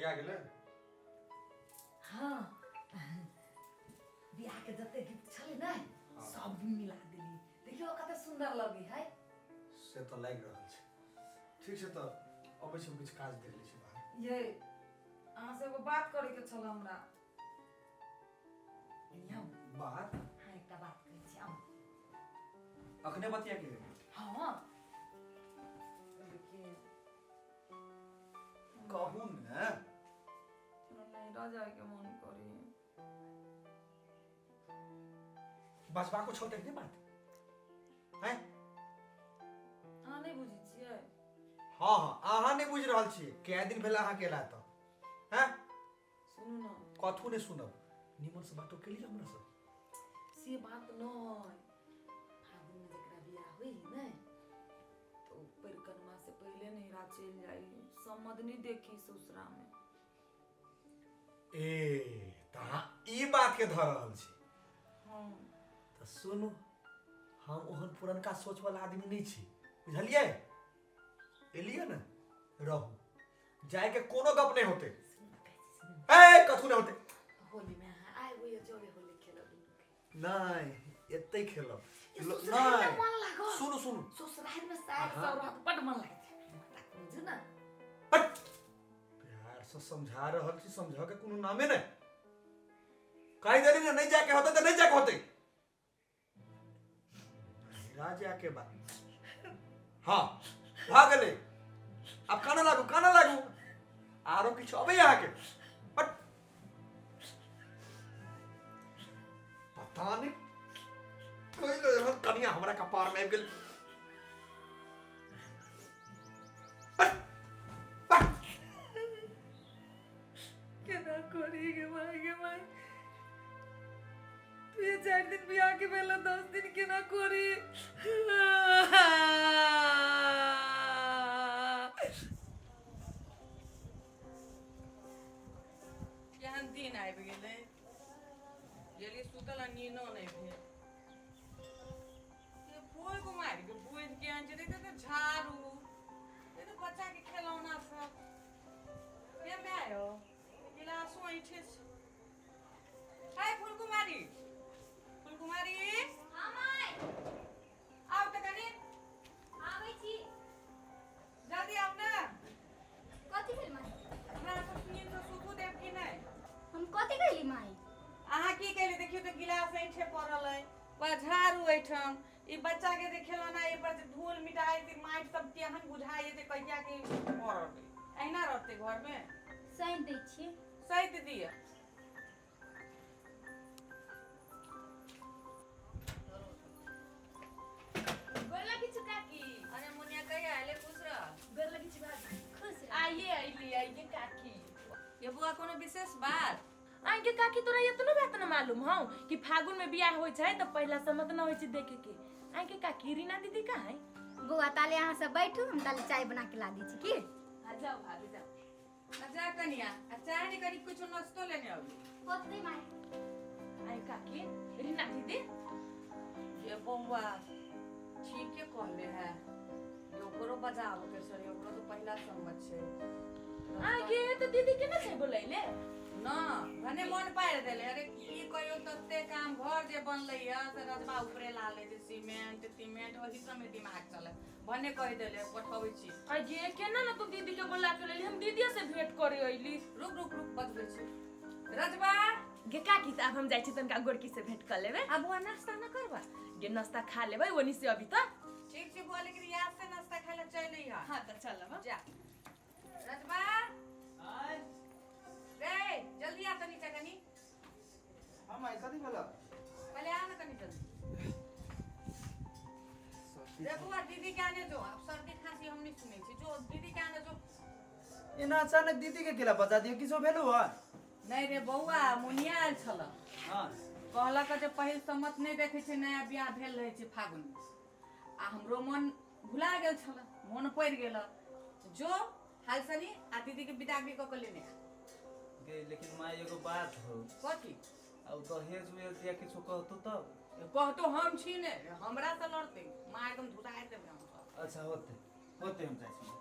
ठेका गेलै? हाँ, बियाह के जते गिफ्ट छलै ने सब मिला देली। देखियो कते सुंदर लगी है। से तऽ लागि रहल छै। ठीक छै तऽ अबै छी, हम किछु काज देख लै छी बाहर। ये अहाँ से एगो बात करे के छल हमरा। एनी आउ। बात? हाँ, एकटा बात कहै छी, आउ। अखने बतिया के? हाँ। देखिए कहू ने। हमरा नैहरा जायके मन करी। बजबाको छौ तऽ बात हैं? अहाँ नहि बुझै छियै? हाँ हाँ, अहाँ नहि बुझि रहल छियै। कए दिन भेल अहाँके एला तऽ हैं? सुनू ने। कथू नहि सुनब, निमन से बातो केलियै हमरा सब। से बात नहि, फागुनमे जकरा बियाह होइ है ने तऽ ओ परिक्रमा से पहिले नैहरा चलि जाइ, सम्मत नहि देखी ससुरामे। ए तऽ अहाँ ई बात के धऽ रहल छी? हाँ। तऽ सुनू, हम ओहन पुरनका सोच वाला आदमी नहि छी, बुझलियै? एलियै ने, रहू, जायके कोनो गप नहि होतै। सुनू, कहै छी सुनू। ए कथू नहि होतै। होली में अहाँ आबि होइए, जरे होली खेलब दुनू के। नहि, एतै खेलब। ई ससुरारि में मन लागल। सुनू सुनू। ससुरारि में साग अहाँ- सब रहत, बड मन लागत। बुझू ने। हट! प्यार से समझा रहल छी, समझ के कोनो नामे नहि। कहि देली ने, नहि जायके होतै तऽ नहि जायके होतै। नैहरा जायके बाद हाँ भऽ गेलै। आब कानऽ लागू, कानऽ लागू, आरो किछु अबै अहाँके? हट! पता नहि कोइ एहन कनिया हमरा कपार में आबि गेल। हट! हट! केना करी गे माय, गे माय? तू ये 4 दिन बियाह के भेल, 10 दिन केना करी? केहन दिन आबि गेलै, गेली सुतल आ नीनो नहि भेल। ये फूल कुमारि के बुझि केहन छै, देखते तऽ झाड़ू, देखते बच्चा के खेलौना सब। ये माय यौ, गिलासो ऐठे छै। हाय फूल कुमारी, फूल कुमारी। हाँ माय। आउ तऽ कनी। आबै छी। जल्दी आउ ने। कथी भेल माय? हमरा सब नींद से सुतू देब कि नहि? हम कथी कहली माय? अहाँ की कहली? देखियौ तऽ गिलास ऐठे पड़ल अइ, वएह झाड़ू एहिठाम, ई बच्चा के जे खेलौना, एहि पर जे धूल मिटाइ छै, माटि सब केहन बुझाइ जे कहिया के पड़ल अइ। अहिना रहतै घरमे? सैंत दै छियै। सैत दिअ। गोर लगै छी काकी। अरे मुनिया, कहिया एले? खुश रह। गोर लगै छी भाभी। खुश रह। आइए अइली, आइए काकी। ये बुआ, कोनो विशेष बात? आइके काकी, तोरा एतनो बात न मालूम हौ कि फागुन में बियाह होइ छै तऽ पहिला समत न होइ छै देखे के? आइके काकी, रीना दीदी कहाँ है? बौआ, ताले अहाँ सब बैठू, हम ताले चाय बना के ला दै छी की। आ जाओ भाभी, जाओ। आ जा कनिया, आ चाय नहि कनी कुछो नाश्तो लेने अबी। होतै माय। आई काकी, रीना दीदी। ये बौआ, ठीके कहले है, ये ओकरो बजाबे के सर, ओकरो तो पहिला सम्मत छै। आगे तऽ दीदी केना छै बोलैले? न भने मन पारि देले। अरे की कहियो, तते काम घर जे बनलै है से रजबा उपरे ला ले छै, सीमेंट तीमेंट ओही सबमे दिमाग चले, भने कहि देले, पठबै छी। आगे केना न तू दीदी के बोला के लेली? हम दीदी से भेंट करे अइली। रुक रुक रुक, बजबै छी। रजबा। गे काकी, तऽ आब हम जाइ छी, तनका गोरकी से भेंट कर लेबै। आ बुआ, नाश्ता न करबा? गे, नाश्ता खा लेबै ओनी से अभी तऽ। ठीक छै बुआ, लेकिन याद से नाश्ता खाय ले चलि अइहा। हाँ तऽ चलब। जा रजबा। आय। रे जल्दी आ तऽ नीचा कनी। हाँ माय, कथी भेल? पहले आ ना कनी जल्दी। रे बुआ, दीदी के आने जो, अब सर्दी खांसी हम नहीं सुनै छी, जो दीदी के आने जो। एना अचानक दीदी के केला बजा दियो, किछो भेलो है? नहीं रे बौआ, मुनिया आयल छल। हाँ। कहलक जे पहिल सम्मत नहि देखै छै, नया बियाह भेल रहै छै फागुन मे, आ हमरो मन भुला गेल छल, मन पड़ि गेल। जो हालसनी आ दीदी के विदागरी कऽ के लेने आ। गे लेकिन माय, एगो बात हो। कथी? आ उ दहेज उहेज या किछो कहतो तब? कहतो हम छी ने, हमरा से लड़ते माँ, एकदम धुसारि देबै हम सब। अच्छा होते होते, हम जाइ छी।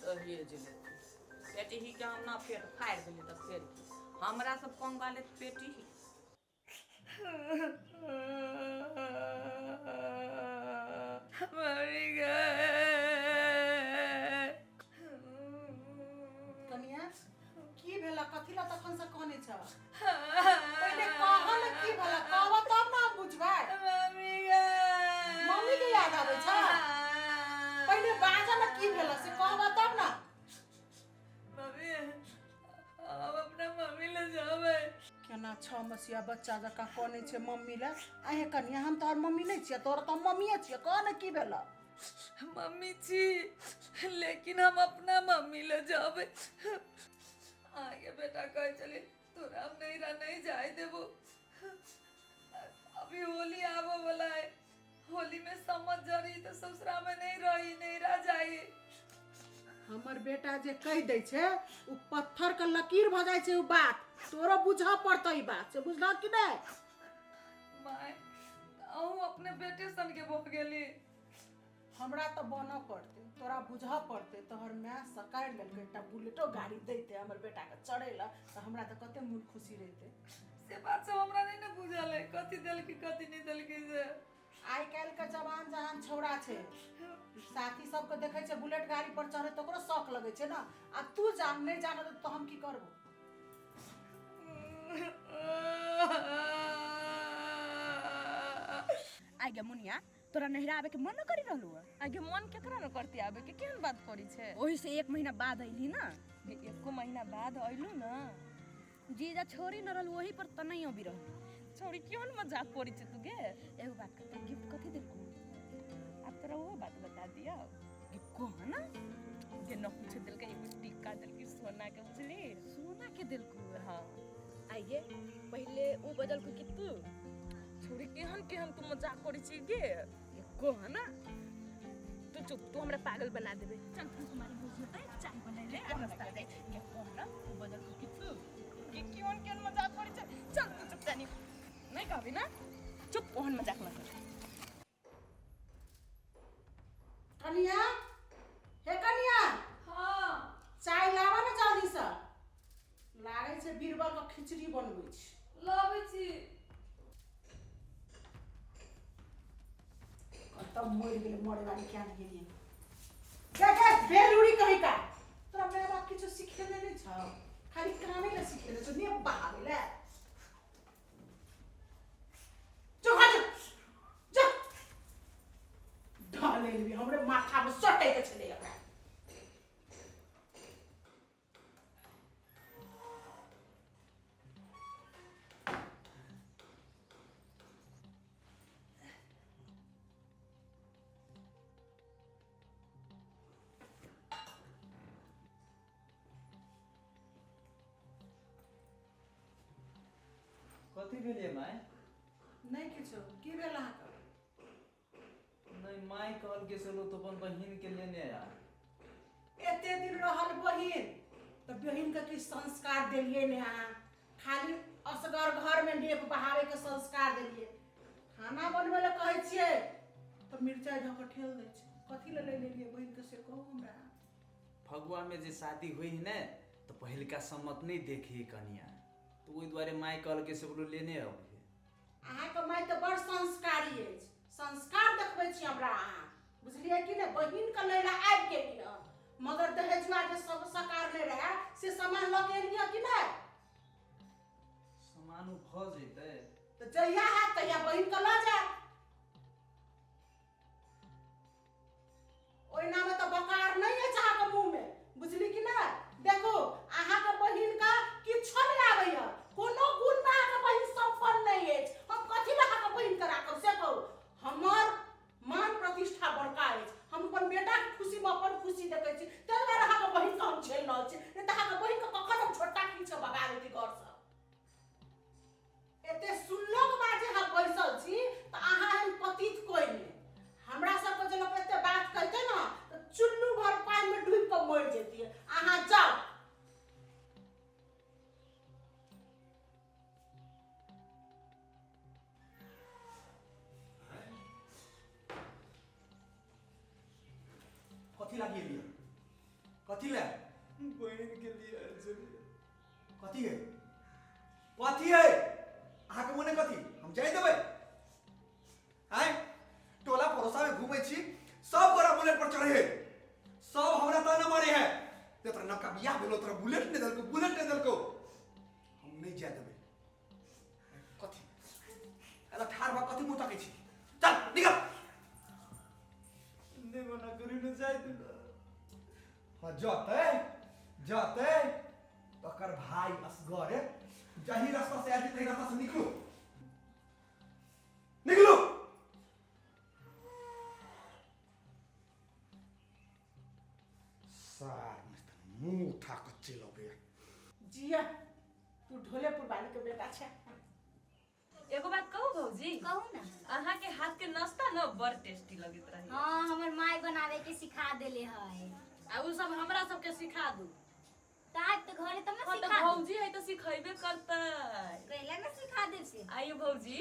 दहेज लेतै पेटहीके हम ना पेट फाड़ि देलियै तऽ फेर की हमरा सब कंगाले पेटही। मरी गए। कनिया की भेला, कथी ला तखन से कहने छ? पहिले कह न की भेला, कहब तब न हम बुझबै। मम्मी गे, मम्मी के याद आबै छ? पहिले बाज न की भेला से कहब तब न। मम्मी हम अपना मम्मी ले जाबै। केना 6 मसिया बच्चा जकाँ कनै छै मम्मी लए। आहे कनिया, हम तोहर मम्मी नहि छियै, तोहर तऽ हम मम्मीए छियै, कह न की भेला। मम्मी छी लेकिन हम अपना मम्मी ले जाबै। आगे बेटा कहै छलै तोरा हम नैहरा नहीं जाय देबो, अभी होली आबऽ वाला है, होली में समझ जरी तो ससुरा में नहीं रही, नैहरा जाई। हमर बेटा जे कहि दै छै ओ पत्थर के लकीर भऽ जाइ छै। उ बात तोरो बुझऽ पड़तौ, ई बात से बुझलह कि नहि? माय अहूँ अपने बेटे सन के भऽ गेली। हमरा तऽ बनऽ पड़तै, तोरा बुझऽ पड़तै। तोहर माय सकारि लेलकै, एकटा बुलेटो गाड़ी दैते हमर बेटाके चढ़ै लए तऽ हमरा तऽ कते मोन खुशी रहितै। से बात सब हमरा नहीं ने बुझल है, कथी देलकी कथी नहीं देलकी से। आइ काल्हिके जवान जहान छौड़ा छै, साथी सबके देखै छै बुलेट गाड़ी पर चढ़े तऽ ओकरो शौक लगै छै ने। आ तू जान नहि जानत तऽ हम की करबो? आइ गे मुनिया, तोरा नैहरा आबे के मन न करी रहलू है? आगे मन केकरा न करती आबे के, केहन बात करी छै? ओही से 1 महीना बाद अइली ना। गे, एको महीना बाद अइलू ना। जीजा छोड़ी न रहलू ओही पर त नहीं अबी रहलू। छोड़ी केहन मजाक करी छै तू गे? एगो बात कह, तोरा गिफ्ट कथी देलकू? आब तोरा ओहो बात बता दियौ। गे कह ना। गे न कुछ देलकै, एगो टिक्का देलकै सोना के, बुझली? सोना के देलकू? हाँ। आइ गे पहिले ऊ बदलकू कि तू? छोड़ी केहन केहन तू मजाक करी छी गे? गे कह ना। तू चुप, तू हमरा पागल बना देबे। चल तू तुम्हारी बुझते चाय बनैले आ नाश्ता दे। गे कह ना, ऊ बदलकू कि तू? गे केहन केहन मजाक करी छै? चल तू चुप जानी नहीं कहबी ना, चुप, ओहन मजाक न कर। कनिया, हे कनिया। हाँ। चाय लाबऽ ने जल्दी से, लागै छै बीरबल के खिचड़ी बनबै छै। लाबै छी। कतऽ मरि गेलै मरे वाली, क्या नहि गेलियै। गे गे बेलुरी कही का, तोरा माय बाप किछु सिखेने नहि छौ, खाली कानै लए सिखेने छौ, ने बहाबै लए। जो घर जो, जो ढाले लेबी हमरे माथा में सटै के छलै एकरा। कथी भेलियै माय? नहि किछो। की भेल अहाँके? नहीं my कहलकै चलो तो अपन बहिन के लेने आ। एते दिन रहल बहिन तऽ बहिन के की संस्कार देलियै ने अहाँ? खाली असगर घर में नेप बहावे के संस्कार देलियै। खाना बनबै लए कहै छियै तऽ मिरचाइ धऽ कऽ ठेल दै छै। कथी लए लए लेलियै बहिन के से कहू हमरा। फगुआ में जे शादी होइ है ने तऽ पहिलका सम्मत नहीं देखी कनिया, तऽ ओहि दुआरे my कहलकै से बोलो लेने अबिहे। अहाँके माय तऽ बड़ संस्कारी अछि, संस्कार देखबै छी हमरा अहाँ, बुझलियै कि नहि? बहिन के लै लए आबि गेली हँ, मगर दहेजुआ जे सब सकार नहि रहए से सामान लऽ के एलियै कि नहि? सामान उ भऽ जेतै। तऽ जहिया हैत तहिया बहिन के लऽ जायब। ओहिनामे तऽ बकार नहि अछि अहाँके मुँहमे, बुझली कि नहि? देखू अहाँके बहिन के किछो नहि आबैया, कोनो गुणमे अहाँके बहिन सम्पन्न नहि अछि। हम कथी लए अहाँके बहिन के राखब से कहू? हमर मान प्रतिष्ठा बड़का अछि, हम अपन बेटाके खुशीमे अपन खुशी देखै छी, ताहि दुआरे अहाँके बहिनके हम झेल रहल छी, नहि तऽ अहाँके बहिनके कखन हम छोटा खींच कऽ भगा देती घरसँ। एते सुनलोक बाद जे हम बैसल छी तऽ अहाँ एहन पतित कोइ नहि। हमरा सबके जे लोक एते बात कहते ने तऽ चुल्लू भर पानिमे डूबि कऽ मरि जैतियै। अहाँ जाउ। कथी लागी एलियै? कथी ले? बहिन के लिए आयल छलियै। कथी है, कथी है अहाँके मोने? कथी हम जाय देबै? आँय, टोला पड़ोसा में घूमै छी, सब गोरा बुलेट पर चढ़े है, सब हमरा ताना मारे है जे तोरा नवका बियाह भेलो, तोरा बुलेट नहि देलको, बुलेट नहि देलको। हम नहि जाय देबै। कथी एला ठाढ़ भऽ कथी मुँह तकै छी? चल निकल। नहि मना करू ने, जाय दू ने। हाँ, जतै जतै तकर भाई असगरे जाहि रास्ता से आयल छी ताहि रास्ता से निकलू, निकलू। सार मुंह उठा कऽ चलि अबैया। जिया, तू ढोलेपुर वाली के बेटा छै। एगो बात कहू भौजी? कहू ने। अहाँ के हाथ के नाश्ता न बड़ टेस्टी लगैत रहे। हाँ, हमर माय बनावे के सिखा देले है। आ उ सब हमरा सबके सिखा दू। ताक तऽ घरे तब ने हाँ, तऽ सिखा दू। भौजी है तऽ सिखेबे करतै। कैला ने सिखा देब से? आइयो भौजी,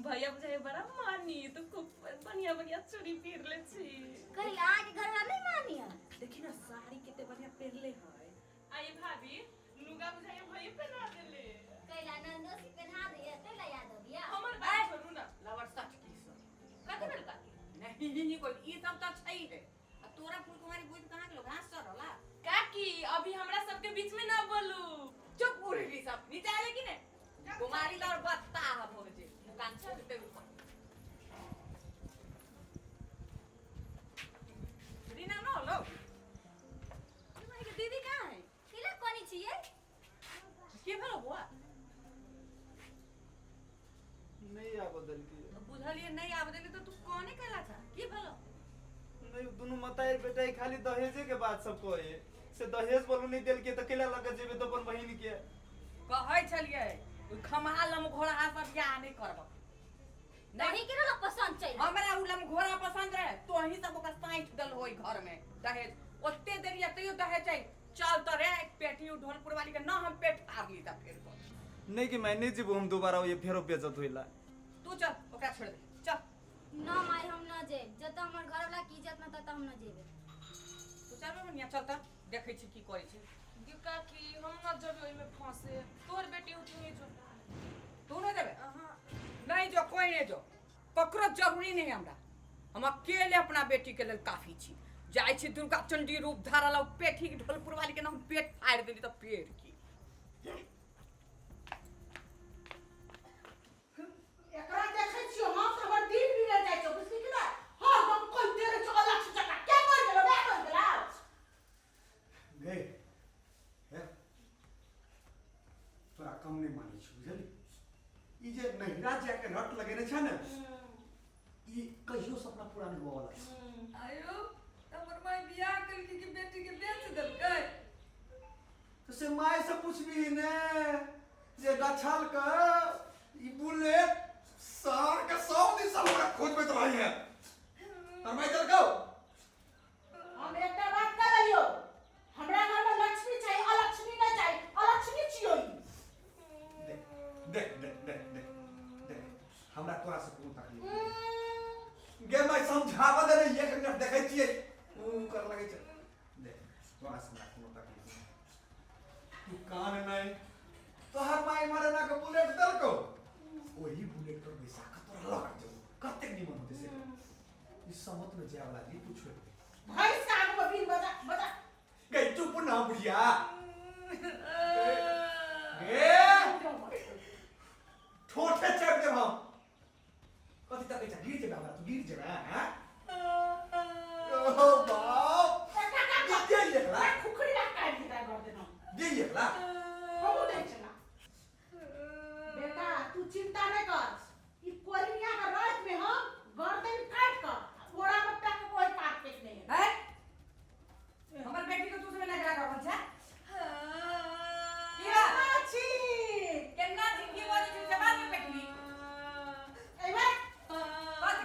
भैया बुझाइ बड़ा मानी तो खूब बढ़िया बढ़िया चूड़ी पहिरले छी। कैला, अहाँके घरवाला नहीं मानिय? देखी ना, साड़ी कते बढ़िया पहिरले है। आई भाभी, नुगा बुझाइ भैया पहना देले। कैला, नंदो से पहना दिया, कैला याद अबिया? हमर बात छोड़ू ना। लवर सच की सब। कथी भेल काकी? नहीं नहीं, कोई ई सब तऽ छै है। आ तोरा फूल कुमारी बुझ कहाँ गेलो? घास चढ़ला। काकी, अभी हमरा सबके बीच में ना बोलू। चुप उड़ली सब नीचे आले कि नहीं? कुमारी लर बत्ता है भौजी मुकान छोड़ते ऊपर। रीना न लो तुम्हारी के दीदी कहाँ है? कैला कोनी छियै? के भेलो बुआ? नहि आबऽ देलकै। बुझलिए, नहीं आब देली तो तू कोने कैला था? की भेलो? नहि, दुनू मतारी बेटा खाली दहेजे के बात सब कहे से दहेज बोलू नहि देलकै तऽ कैला लऽ कऽ जेबै तऽ अपन बहिन के? कहै छलियै ओइ खमहा लमघोड़ा सब बियाह नहि करब। नहीं के रहल पसंद चल। हमरा उ लमघोड़ा पसंद रहे, तोही सब ओकरा साँठि देल होई घर में दहेज ओते देलियै तैयो दहेज चाही। चल तऽ रे, एक पेटी उ ढोलपुर वाली के न हम पेट फाड़ ली तऽ फेर कर। नहि कि माय, नहि जेबो हम दोबारा ओए फेरो बेइज्जत होइला। तू चल, ओकरा छोड़ दे, चल। न माय, हम न जेब। जतऽ हमर घरवाला के इज्जत न ततऽ हम न जेबै। तू चल बनिया, चल तऽ देखै छी की करै छै। गे काकी, हम न जबे ओहिमे फंसे। तोहर बेटी उठे जो। तू नहि देबै? अहाँ। नहीं जो, कोई नहीं जो, ककरो जरूरी नहीं हमरा। हम अकेले अपना बेटी के लेल काफी छी। जाइ छी दुर्गा चंडी रूप धारल पेठी के ढोलपुर वाली के ना हम पेट फाड़ि देली तऽ पेड़ की। एकरा देखै छियो हम तऽ हमर दिन बिगड़ जाइ छौ, बुझली कि नहि? हरदम कहिते रहै छौ अलग जकाँ। के मरि गेलौ? माय मरि गेलौ? गे हे, तोरा कम नहि मानै छी, बुझली? ई जे नैहरा जाके रट लगेने छै ने, ई कहियो सपना पूरा नहि होबऽ वाला छै। आयो, हमर माय बियाह केलकै कि बेटी के बेच देलकै? तऽ से माय से पुछबही ने जे गछल के ई बुलेट सार के सब दिन सब हमरा खोजबैत रहै है, तोर माय देलकौ? हम एकटा बात कह देलियौ, हमरा घरमे लक्ष्मी चाही, अलक्ष्मी नहि चाही। अलक्ष्मी छियौ ई। देख देख देख देख देख देख, हमरा तोरा से कोनो तकलीफ नहीं गे। मैं समझावा दे रही, एक मिनट, देखै छियै ऊ कर लगै छै। देख, तोरा से हमरा कोनो तकलीफ नहीं। तू कान नहीं, तोहर माय मारे ना के बुलेट देलकौ, ओही बुलेट पर बैसा के तोरा लग जेबौ, कतेक निमन होतै से। ई समत में जाय वाला जी, तू छोड़ दे। भैंस के आगूमे बीन बजा बजा। गई, चुप ना बुढ़िया गे, ठोठे चाटि देब हम। कथी तकै छै? गिर जेबै हमरा, तू गिर जेबै? हैं, ओ बाप गे, एकला खुखड़ी ला काटि देता गर्दैन। गे एकला। हमहूँ दै छला। बेटा, तू चिंता नहि कर, ई कोरिनिया के रात में हम गर्दन काटि कऽ बोरा में पैक कऽ ओहि पार फेंक देबै। है, हमर बेटी के तू सब एना करा रहल छै? किया? केना छी? केना छी? की बजै छी? जवान में बेटी एबै। कथी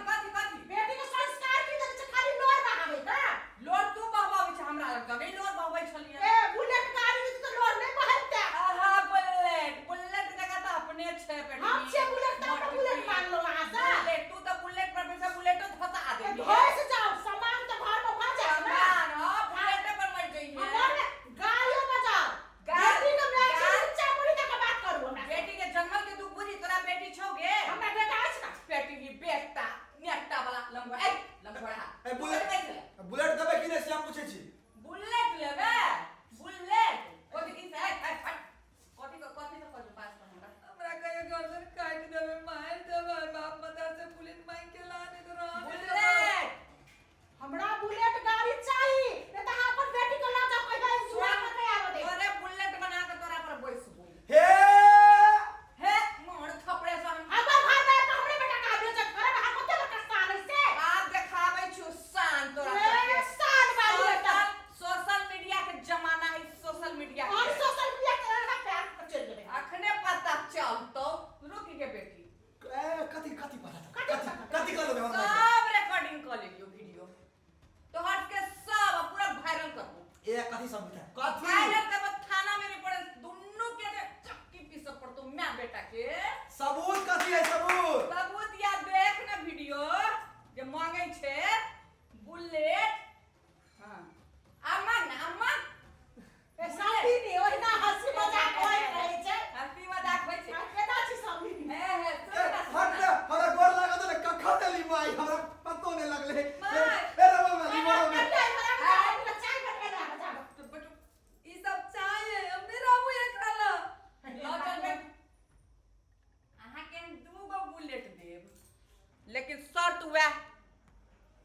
लेकिन शर्त वएह,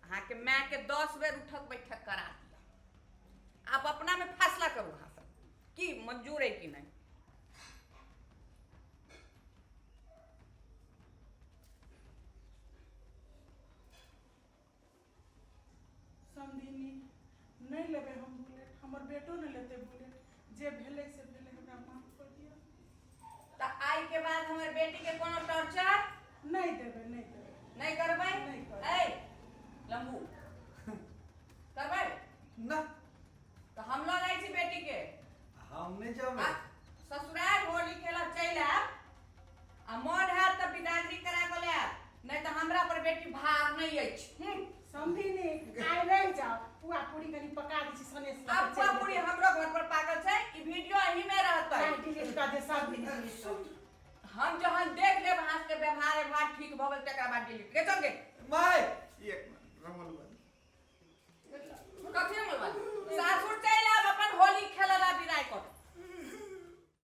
अहाँके मायके 10 बेर उठक बैठक करा दिअ। आब अपनामे फैसला करू अहाँ सब, की मंजूर अइ कि नहि। समधिनी, नहि लेबै हम बुलेट, हमर बेटो नहि लेतै बुलेट। जे भेलै से भेलै, हमरा माफ कऽ दिअ। तऽ आइ के बाद हमर बेटी के कोनो टॉर्चर नहि देबै, नहि देबै। नहि करबै? नहि करबै। ऐ लम्बू, करबै ना। तऽ हम लऽ जाइ छी बेटी के। हम नहि जाबै। आ ससुराल होली खेलऽ चलि आयब, आ मोन हैत तऽ बिदागरी करा कऽ लायब, नहि तऽ हमरा पर बेटी भार नहि अछि। समधिनी, आइ रहि जाउ, पुआ पूरी कनि पका दै छी सनेस लऽ आब कऽ पुआ चलि पूरी जेबै। हमरो घर पर पाकल छै, ई वीडियो एही में रहतै। नहि, डिलीट कऽ दे समधिनी, डिलीट कऽ दे। हम जहन देख लेब अहाँ सबके व्यवहार व्यवहार ठीक भऽ गेल, तकरा बाद डिलीट के चल गे। माय।